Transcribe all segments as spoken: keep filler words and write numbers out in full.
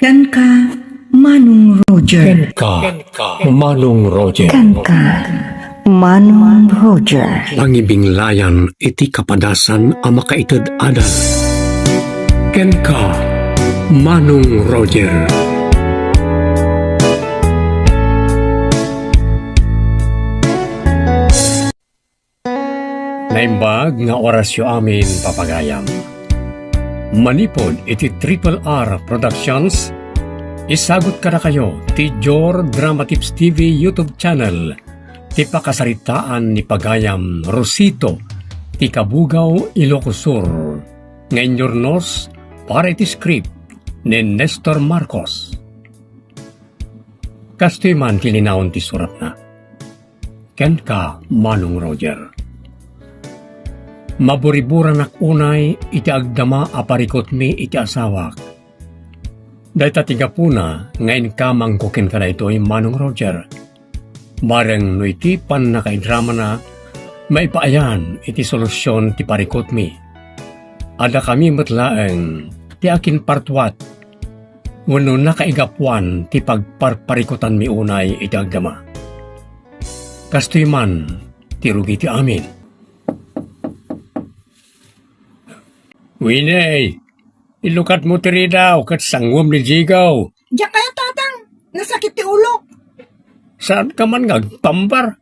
Kenka, Manong Roger. Kenka, Manong Roger. Kenka, Manong Roger. Pangibinglayan iti kapadasan a makaited adal. Kenka, Manong Roger. Naimbag nga orasyo amin, papagayam. Manipud iti Triple R Productions, isagut kadakayo ti Jor Drama Tips T V YouTube channel ti pakasaritaan ni pagayam Rosito ti Cabugao, Ilocos Sur, nga inyurnos para iti script ni Nestor Marcos. Kastoy man ti linaon ti suratna. Kenka, Manong Roger. Maburiburanak unay iti agdama a parikutmi iti asawak. Dayta ti gapuna nga inkamangko kenka daytoy, Manong Roger. Bareng no iti pannakaidramana, maipaayan iti solusion ti parikutmi. Adda kami met laeng ti akinpartuat wenno nakaigapuan ti pagparparikutanmi unay iti agdama. Kastoy man ti rugi ti amin. Winnie, ilukatmo ti ridaw ket sanguem ni Jigaw. Diak kayat, Tatang. Nasakit ti ulok. Saanka man nga agpambar?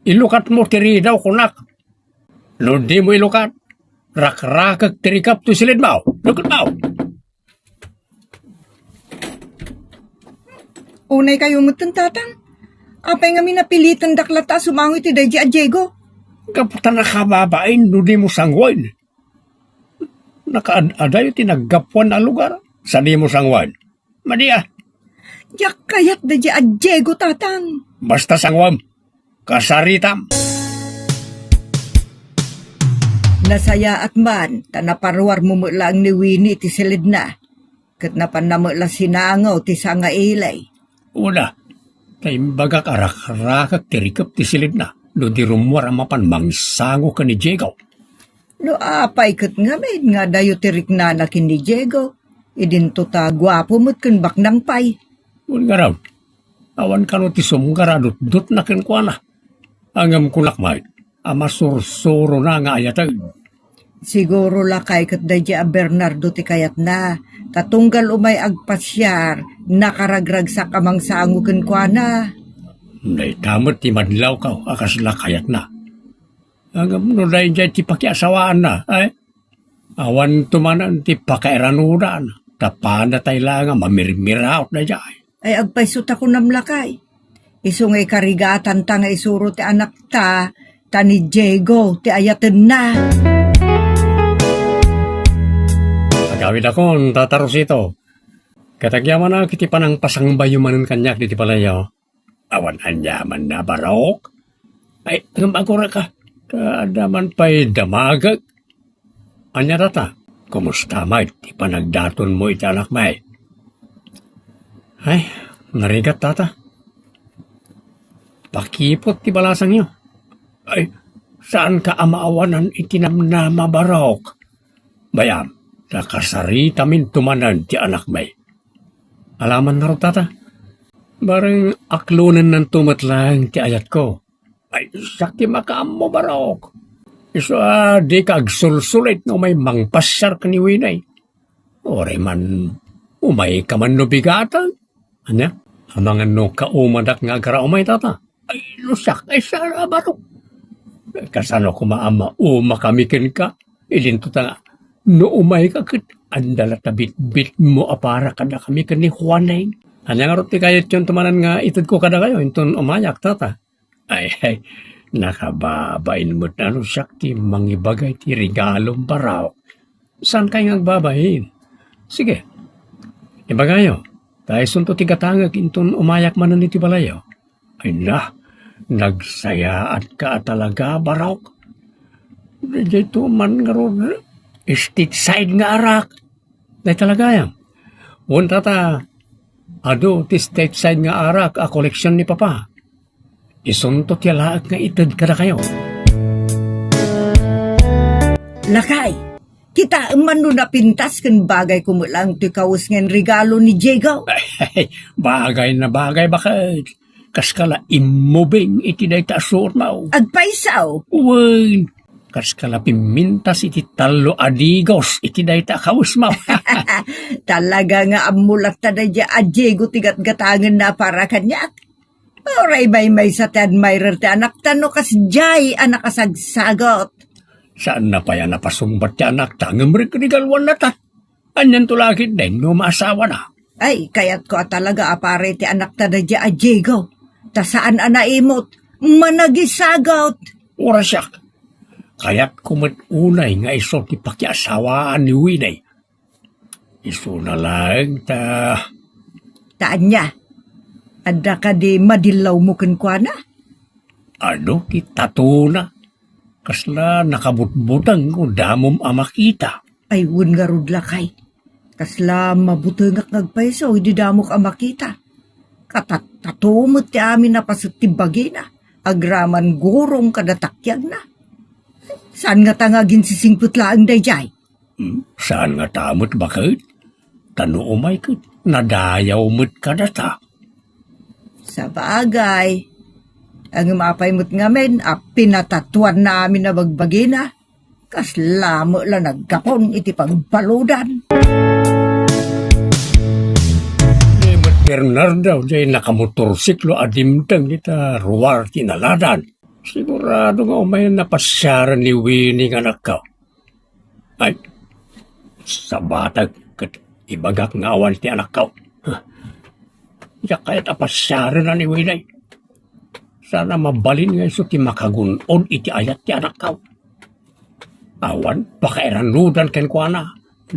Ilukatmo ti ridaw, kunak. No dimo ilukat, rakrakek ti rikep ti silidmo. Lukatmo! Unay kayo metten, Tatang. Apay ngamin a pilitendak latta a sumango iti daydi a Diego? Gapu ta nakababain no dimo sangoen. Nakaad-adayo ti naggapuan a lugar, sa dimo sangoen. Madi a. Diak kayat daydi a Diego, Tatang. Basta sangoem. Kasaritam. Nasayaat man, ta naparuarmo met laeng ni Winnie iti silidna. Ket napanna met la sinango ti sangaili. Una, ta imbagak a rakrakek ti rikep ti silidna, no di rummuar a mapan mangsango ken ni Diego. No apay ket ngamin nga adayo ti riknana ken ni Diego, idinto ta guapo met ken baknang pay. Wen ngarud, awan kano ti sumgar a dutdotna kenkuana. Ngem kunak met a masursurona nga ayaten. Siguro lakay ket daydi a Bernardo ti kayatna, ta tunggal umay agpasiar, nakaragragsak a mangsango kenkuana. Dayta met ti madlawko a kasla kayatna. Ngem no daydiay ti pakiasawaanna, ay, awanto manen ti pakairanudan, ta panatay laeng a mamirmiraot daydiay. Ay, agpayso ta kunam lakay. Isu nga ikarigatanta nga isuro ti anakta, ta ni Diego ti ayatenna. Agawidakon, Tata Rosito. Ket agyamanak iti panangpasangbayo manen kaniak diti balayyo. Awan aniamanna a barok. Ay, ngem aguraka, ta adda man pay damagek. Ania, Tata, kumusta met ti panagdatonmo iti anakmi? Ay, narigat, Tata. Pakiput ti balasangyo. Ay, saanka a maawanan iti namnama, barok? Bay-am, ta kasaritaminto manen ti anakmi. Alaman ngarud, Tata. Bareng aklonennanto met laeng ti ayatko. Ay, siak ti makaammo, barok. Isu a dika agsulsulit no umay mangpasiar ken ni Winnie. Uray man umayka man no bigaten. Ania? Amangan no kaumadak nga agkaraumay, Tata? Ay, no siak, ay, sa, a, barok. Kasano koma a maumakami kenka? Idinto ta nga, no umayka ket adda latta bitbitmo a para kadakami ken ni Juaneng. Ania ngarud ti kayatyon manen nga itedko kadakayo inton umayak, Tata? Ay, ay, nakababain met no siak ti mangibaga iti regalom, barok. Saankay nga agbabain? Sige, ibagayo, ta isunto ti gatangek inton umayak manen iti balayyo. Ay na, nagsayaatka a talaga, barok. Daytoy man ngarud, stateside nga arak. Dayta la gayam. Wen, Tata, adu ti stateside nga arak a koleksion ni Papa. Isunto ti alaek nga ited kadakayo. Lakay, Kitaem man no napintas ken bagay ko met laeng toy kawes nga inregalo ni Diego. Bagay na bagay, baket. Kaskala immubing iti dayta a suotmo. Agpayso. Wen, kaskala pimmintas iti tallo a digos iti dayta a kawesmo. Talaga nga ammo latta daydiay a Diego ti gatgatangenna a para kaniak. Uray maymaysa ti admirer ti anakta no kasdiay a nakasagsagot. Saanna pay a napasungbat ti anakta ngem regregaluan latta. Anianto la ketdi no maasawana? Ay, kayatko a talaga a para iti anakta daydiay a Diego. Ta saan a naimot, managisagot. Ura siak, kayatko met unay nga isu ti pakiasawaan ni Winnie. Isuna laeng ta. Ta ania? Adda kadi madillawmo kenkuana? Adu ti tatona? Kasla nakabutbuteng no damom a makita. Ay, wen ngarud, lakay. Kasla mabutengak nga agpayso idi damok a makita. Katattato met ti amin a paset ti bagina, agraman gurong kada takiagna. Saan ngata nga aginsisingpet laeng daydiay? Hmm, saan ngata met, baket? Ta no umay ket nadayaw met kadata. Sabagay. Ngem apay met ngamin a pinatatuanna amin a bagbagina? Kasla met la naggapon iti pagbaludan. Ni met Bernardo, diay nakamotorsiklo a dimteng ita ruar ti naladan. Sigurado nga umay napasiaren ni Winnie nga anakko. Ay, sabatek ket ibagak nga awan ti anakko. Diak kayat a pasiaren ni Winnie. Saan a mabalin nga isu ti makagun-od iti ayat ti anakko. Awan pakairanudan kenkuana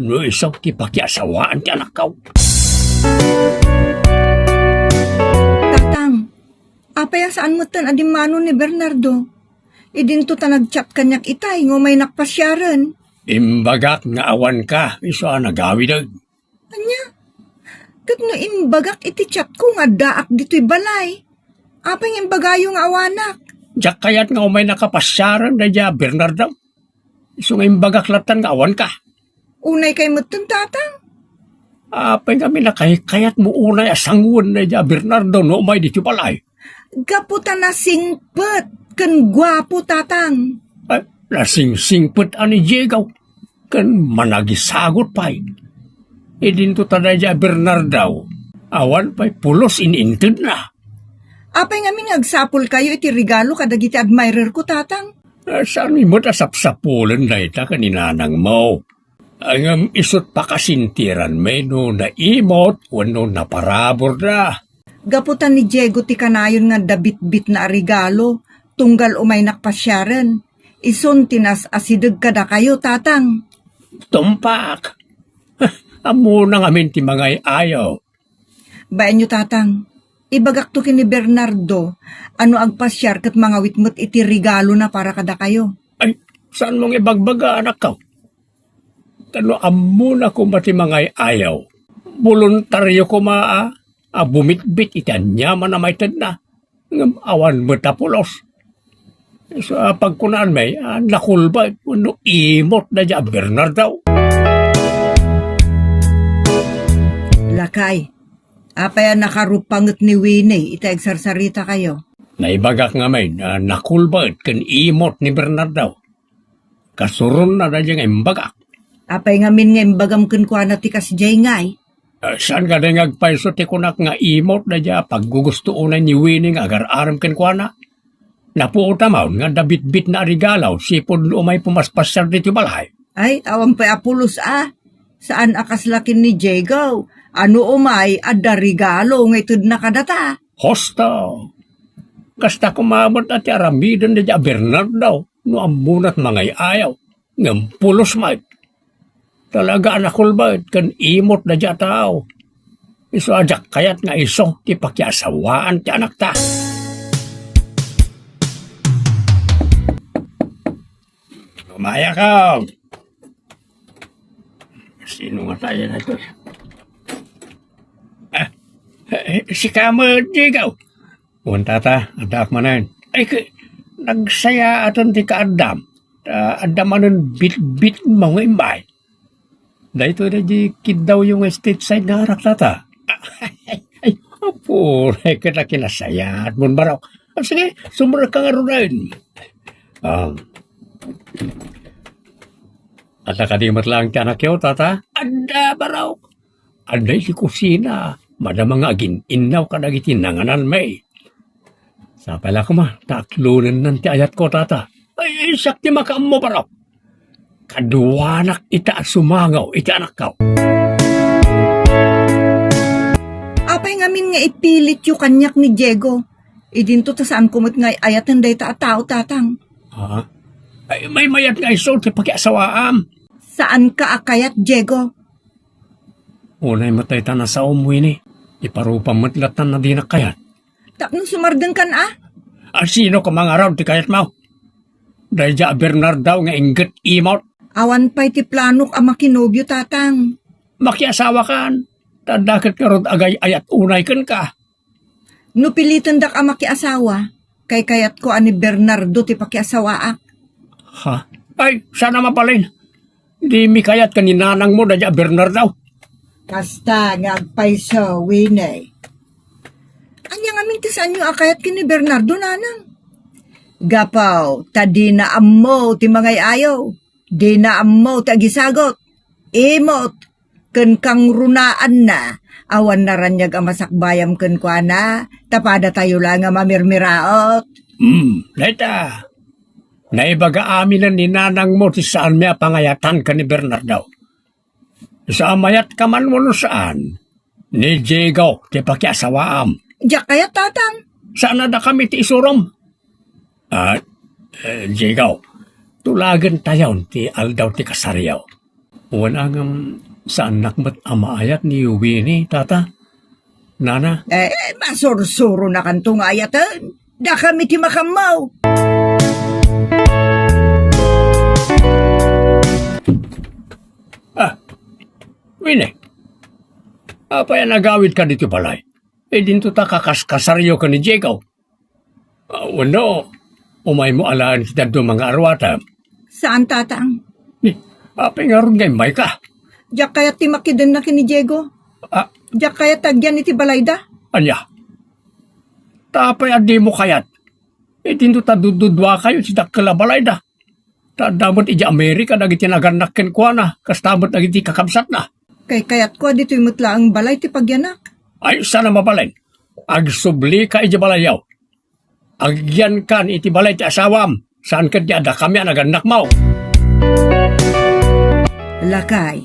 no isu ti pakiasawaan ti anakko. Tatang, apay a saan metten a dimmano ni Bernardo? Idinto ta nag-chat kaniak itay nga umaynak pasiaren. Imbagak nga awanka isu a nagawidek. Ania? Ket no imbagak iti chatko nga addaak ditoy balay, apay nga imbagayo nga awanak? Diak kayat nga umaynak a pasiaren daydiay a Bernardo. Isu nga imbagak lattan nga awanka. Unaykay metten, Tatang? Apay ngamin a kaykayatmo unay a sangoen daydiay a Bernardo no umay ditoy balay? Gapu ta nasingpet ken guapo, Tatang. Ay, nasingsingpet a ni Diego ken managisagot pay. Idinto ta daydiay a Bernardo, awan pay pulos in-intedna. Apay ngamin nga agsapulkayo iti regalo kadagiti admirerko, Tatang? Ah, saan met a sapsapulen dayta ken ni nanangmo. Ngem isut' pakasintiranmi no naimot wenno naparaburda. Gapu ta ni Diego ti kanayon nga adda bitbitna a regalo, tunggal umaynak pasiaren. Isun ti nas-asideg kadakayo, Tatang. Tumpak. Ammona ngamin ti mangay-ayaw. Baenyo, Tatang. Ibagakto ken ni Bernardo a no agpasiar ket mangawit met iti regalona para kadakayo. Ay, saanmo nga ibagbaga, anakko? Ta no ammona koma ti mangay-ayaw, boluntario koma a, a bumitbit iti aniaman a maitedna, ngem awan met a pulos. Isu a pagkunaanmi a nakulba wenno imot daydiay a Bernardo. Lakay, apay a nakarupanget ni Winnie iti agsarsarita kayo? Naibagak ngamin a nakulba ken imot ni Bernardo. Kasuronna daydiay nga imbagak. Apay ngamin nga imbagam kenkuana ti kasdiay ngay? Ah, saan kadi nga agpayso ti kunak nga imot daydiay a paggugusto unay ni Winnie nga agar-arem kenkuana? Napuotamon nga adda bitbitna a regalo sipud no umay pumaspasiar ditoy balay. Ay, awan pay a pulos a. Saan a kasla ken ni Diego a no umay adda regalo nga itedna kadata. Husto! Kasta koma met a ti aramiden daydiay a Bernardo no ammona't mangay-ayaw, ngem pulos met. Talaga a nakulba ken imot daydiay a tao. Isu a diak kayat nga isu ti pakiasawaan ti anakta. Umayaka! Sino nga tayo na ito? Ah, eh, sika met, Diego. Wen, tata, addaak manen. Ay, ki-, nagsayaaten ti kaaddam. ta adda manen bitbit mo nga immay. Daytoy daydi kiddawyo nga stateside nga arak, tata. Ay, ay, apo, ket a kinasayat, mon barok. Ah, sige, sumrekka ngaruden. Ah. Adda kadi met laeng ti anakyo, tata? Adda, barok. Adda iti kusina, madama nga agin-innaw kadagiti nangananmi. Sapay la koma, ta aklonennan ti ayatko, tata. Ay, siak ti makaammo, barok. Kaduanak ita a sumangaw iti anakko. Apay ngamin nga ipilityo kaniak ni Diego? Idinto ta saanko met nga ayaten dayta a tao, tatang. Ha? Ay, maymayat nga isu ti pakiasawaam. Saanka a kayat, Diego? Unay met dayta nasaom, Winnie. Iparupam met latta a dinak kayat. Tapno sumardengkan a? A, sino koma ngarud ti kayatmo? Daydiay a Bernardo nga inggit imot. Awan pay ti planok a makinobio, tatang. Makiasawakan. Ta adda ket ngarud agay-ayat unay kenka. No pilitendak a makiasawa, kaykayatko a ni Bernardo ti pakiasawaak. Ha? Ay, saan a mabalin. Dimi kayat ken ni nanangmo daydiay a Bernardo. Kasta nga agpayso, Winnie. Ania ngamin ti saanyo a kayat ken ni Bernardo, nanang? Gapu ta dina ammo ti mangay-ayo. Dina ammo ti agisagut. Imot ken kangrunaanna, awan naraniag a masakbayam kenkuana, ta padatayo la nga mamirmiraot. Hmm, dayta. Naibaga aminen ni nanangmo ti saanmi a pangayatan ken ni Bernardo. Sa mayat ka man wenno saan, ni Diego ti pakiasawaam. Diak kayat, tatang. Saan a dakami ti isurom? Ah, eh, Diego, tulagentayon ti aldaw ti kasaryo. Wen a ngem, saannak met a maayat ni Winnie, tata? Nana? Eh, masursuronakanto nga ayaten. Dakami ti makaammo. Ah, Winnie, apay a nagawidka ditoy balay? Idinto ta kakaskasaryo ken ni Diego. Ah, wenno, umaymo alaen ti dadduma nga aruatem? Saan, tatang. Ni, apay ngarud nga immayka? Diak kayat ti makidenna ken ni Diego. Ah. Diak kayat agyan iti balayda. Ania? Ta apay a dimo kayat? Idinto ta dudduduakayo ti dakkel a balayda. Ta adda met idiay Amerika dagiti nagannak kenkuana, kasta met dagiti kakabsatna. Kaykayatko a ditoy met laeng balay ti pagyanak. Ay, saan a mabalin. Agsublika idiay balayyo. Agyankan iti balay ti asawam, saan ket di adda kami a nagannakmo. Lakay,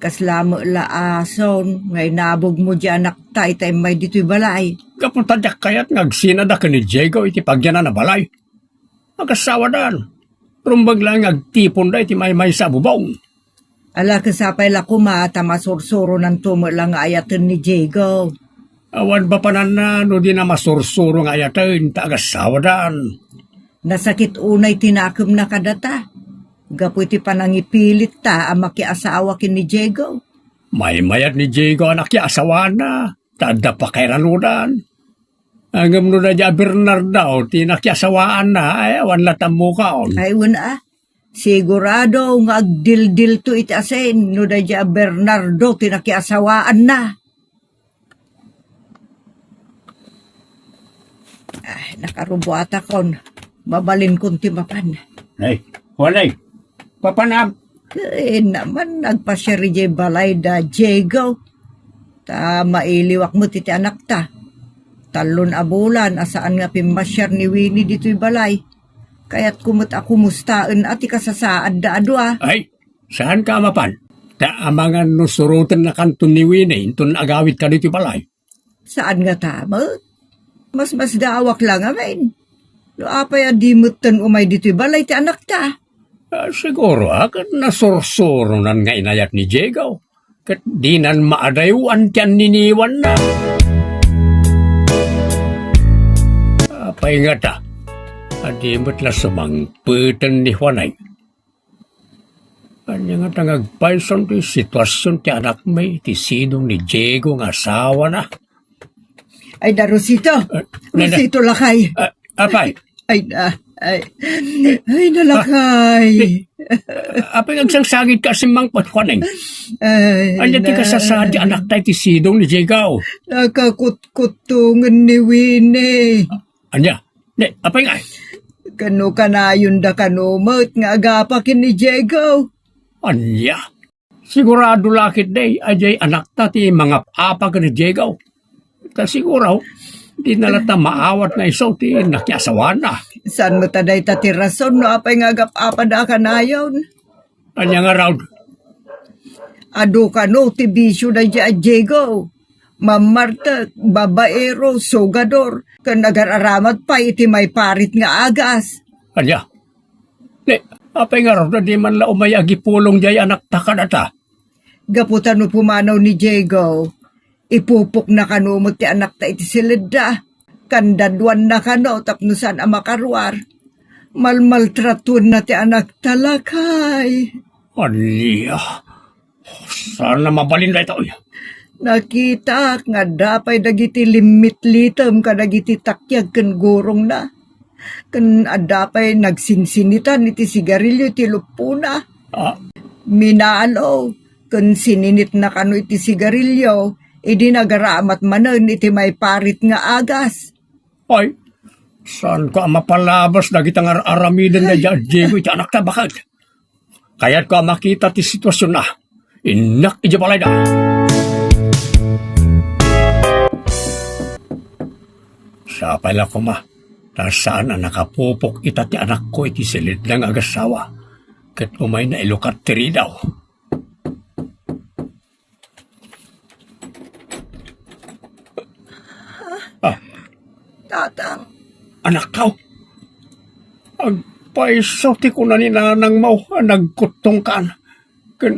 kasla met la ason nga inabogmo di anakta ita immay ditoy balay. Gapu ta diak kayat nga agsinada ken ni Diego iti pagyanan a balay. Agasawadan. Rumbeng laeng nga agtiponda iti maymaysa a bubong. Ala, ket sapay la koma ta masursuronanto met la nga ayaten ni Diego. Awan mapananna no dina masursuro nga ayaten ta agasawadan. Nasakit unay ti nakemna kadata gapu iti panangipilitta a makiasawa ken ni Diego. Maymayat ni Diego a nakiasawaanna ta adda pakairanudan. Ngem no daydiay a Bernardo ti nakiasawaanna, ay, awan la tammukaon. Ay, wen a. Sigurado nga agdildilto iti asin no daydiay a Bernardo ti nakiasawaanna. Ay, nakarubuatakon. Mabalinkon ti mapan. Ay, walay. Papanam. Ay, naman, nagpasiar idiay balay da Diego. Ta mailiwak met iti anakta. Tallon a bulan a saan nga pimmasiar ni Winnie ditoy balay. Kayatko met a kumustaen a ti kasasaadda a dua. Ay, saanka a mapan. Ta amangan no surotennakanto ni Winnie inton agawidka ditoy balay. Saan ngata met? Masmasdaawak la ngamin. No apay a di metten umay ditoy balay ti anakta? Ah, siguro, ah, ket nasursuronan nga inayat ni Diego. Ket dinan maadayoan ti anniniwanna. Apay ngata, a di met la sumangpeten ni Juanay. Ania ngata nga agpayson ti situasion ti anakmi iti sidong ni Diego nga asawana? Ay da, Rosito. Ah, nana. Rosito, lakay. Ah, apay? Ay da. Ay, ay, nalakay. Ah, eh, apay nga agsangsangit ka, simmang patkuaning? Ay, ania ti na- kasasaad ti anakta iti sidong ni Diego? Nakakutkuttongen ni Winnie. Ania? Ne, apay nga? Kano kanayon da kano met nga agapa ken ni Diego? Ania? Sigurado la ketdi a diay anakta ti mangap-apa ken ni Diego. Ta siguro, di na latta maawat nga isu ti nakiasawana. Saan met a dayta ti rason no apay nga agap-apada a kanayon? Ania ngarud? Adu kano ti bisio daydiay a Diego. Mammartek, babaero, sugador, ken agar-aramat pay iti maiparit nga agas. Ania? Ne, apay ngarud a di man la umay agipulong diay anakta kadata? Gapu ta no pumanaw ni Diego, ipupokna kano met ti anakta iti siledda. Kandaduanna kano tapno saan a makaruar. Malmaltratuenna ti anakta, lakay. Ania? Saan a mabalin daytoy? Nakitak nga adda pay dagiti limmitlitem kadagiti takiag ken gurongna. Ken adda pay nagsinsinitan iti sigarilio iti luppona. Ah. Minalo ken sininitna kano iti sigarilio idi nagaramat manen iti maiparit nga agas. Ay, saanko a mapalabas dagiti ngar-aramiden daydiay a Diego iti anakta, baket. Kayatko a makita ti situasionna. Innak idiay balayda. Sapay la koma, ta saan a nakapupok ita ti anakko iti siledna nga agassawa, ket umayna ilukat ti ridaw. Ah. Tatang. Anakko. Agpayso ti kuna ni nanangmo a nagkuttongkan. Ken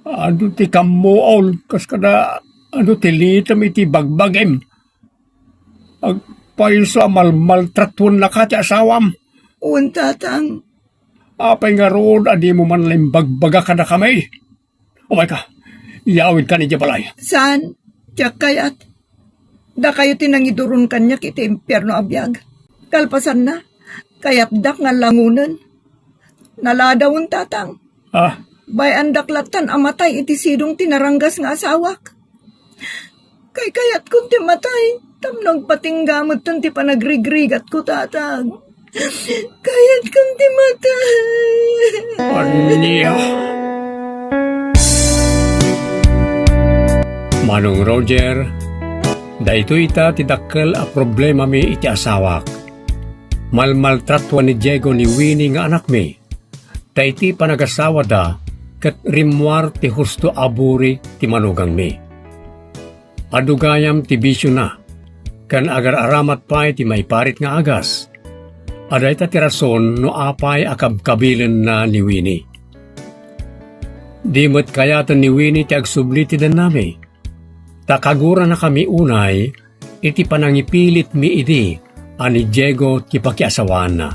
adu ti kammuol kas kada adu ti litem iti bagbagim. Agpayso a malmaltratuennaka ti asawam. Wen, Tatang. Apay ngarud a dimo man la imbagbaga kadakami? Umayka, iyawidkan idiay balay. Saan? Diak kayat. Dakayo ti nangiduron kaniak iti impierno a biag. Kalpasanna, kayatdak nga langonen. Naladawen, Tatang. Ah? Bay-andak lattan a matay iti sidong ti naranggas nga asawak. Kaykayatko ti matay, tapno agpatingga metten ti panagrigrigatko, Tatang. Kayatkon ti matay. Ania? Manong Roger, daytoy ita ti dakkel a problemami iti asawak. Malmaltratuan ni Diego ni Winnie nga anakmi. Ta iti panagasawada ket rimmuar ti husto a buri ti manugangmi. Adu gayam ti bisiona, ken agar-aramat pay ti maiparit nga agas. Adayta ti rason no apay a kabkabilenna ni Winnie. Di met kayaten ni Winnie ti agsubli ti dennami, ta kaguranakami unay iti panangipilitmi idi a ni Diego ti pakiasawaanna.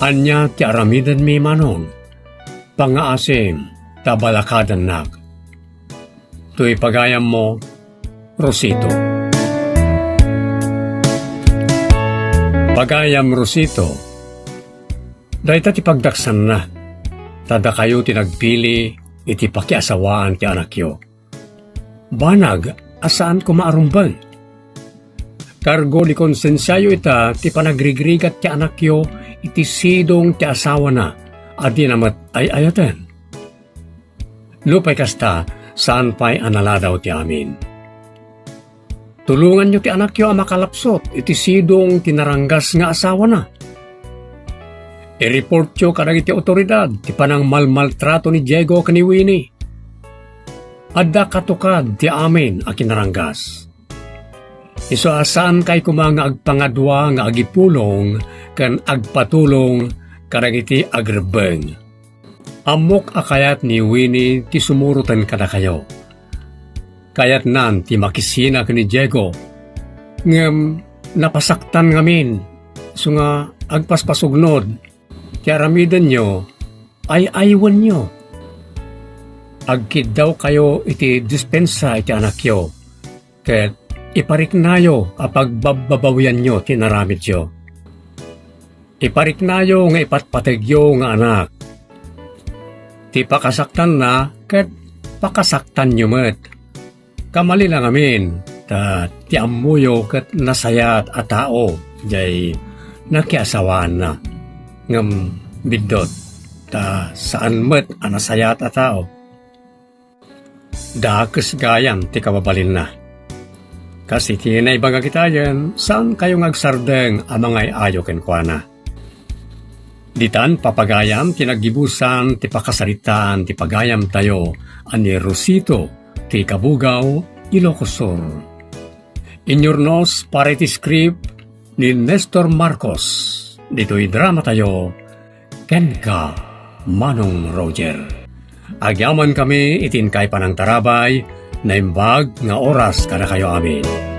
Ania ti aramidenmi, Manong? Pangngaasim ta balakadannak. Toy pagayammo, Rosito. Pagayam Rosito, dayta ti pagdaksanna, ta dakayo ti nagpili iti pakiasawaan ti anakyo. Banag a saan koma a rumbeng. Kargo ni konsensiayo ita ti panagrigrigat ti anakyo iti sidong ti asawana a dina met ay-ayaten. Nupay kasta, saan pay a naladaw ti amin. Tulonganyo ti anakyo a makalapsut iti sidong ti naranggas nga asawana. Ireportyo kadagiti awtoridad ti panangmalmaltrato ni Diego ken ni Winnie. Adda katukad ti amin a kinaranggas. Isu a saankay koma nga agpangadua nga agipulong ken agpatulong kadagiti agrebbeng. Ammok a kayat ni Winnie ti sumuroten kadakayo. Kayatnan ti makisina ken ni Diego. Ngem napasaktan ngamin, isu nga agpaspasugnod ti aramidenyo, ay-aywenyo. Agkiddawkayo iti dispensa iti anakyo, ket ipariknayo a pagbabbabawianyo ti inaramidyo. Ipariknayo nga ipatpategyo nga anak. Ti pakasaktanna ket pakasaktanyo met. Kamalina ngamin, ta ti ammoyo ket nasayaat a tao jay nakiasawaanna. Ngem biddut, ta saan met a nasayaat a tao. Dakes gayam ti kababalinna. Kas iti naibaga kitayen, saan kayo nga agsardeng a mangay-ayo kenkuana. Ditan papagayam ti naggibusan ti pakasaritaan ti pagayamtayo a ni Rosito ti Cabugao, Ilocos Sur. Inyurnos para iti script ni Nestor Marcos. Ditoy dramatayo, Kenka, Manong Roger. Agyaman kami iti inkay panangtarabay, naimbag nga oras kadakayo amin.